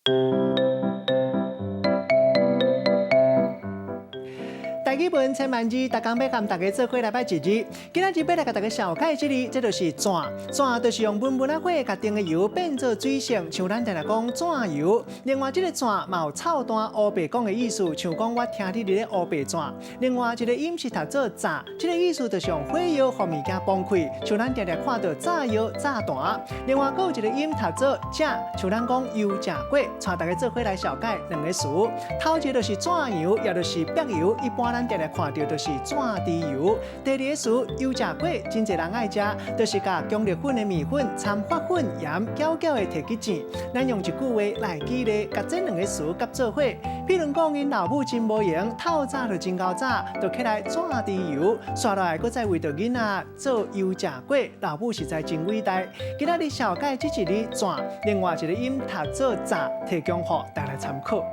台語文千萬字，逐工欲佮大家做伙來拜一字。今仔日欲來共大家紹介這个，這就是鑽。鑽就是用溫溫仔火共叮的油變做水性，像咱定定講紙油。另外，這个鑽嘛有臭彈烏白講的意思，像講我聽你佇咧烏白鑽。另外一个音是讀做炸，這个意思就是用火藥予物件崩開，像咱定定看著炸藥、炸彈。另外，閣有一个音讀做食，像咱講油食粿。帶大家做伙來紹介兩个詞。頭一个就是紙油，也就是柏油，一般咱定定看著就是紙豬油。第二个詞油食粿，真濟人愛食，就是共強力粉的麵粉摻發粉、鹽，攪攪的提去煎。咱用一句話來舉例，共這兩个詞夾做伙。比如講，𪜶老母真無閒，透早就真𠢕早，就起來紙豬油，紲落來閣再為著囡仔做油食粿，老母實在真偉大。今仔日紹介這一字鑽，另外一个音讀做炸，提供予大家參考。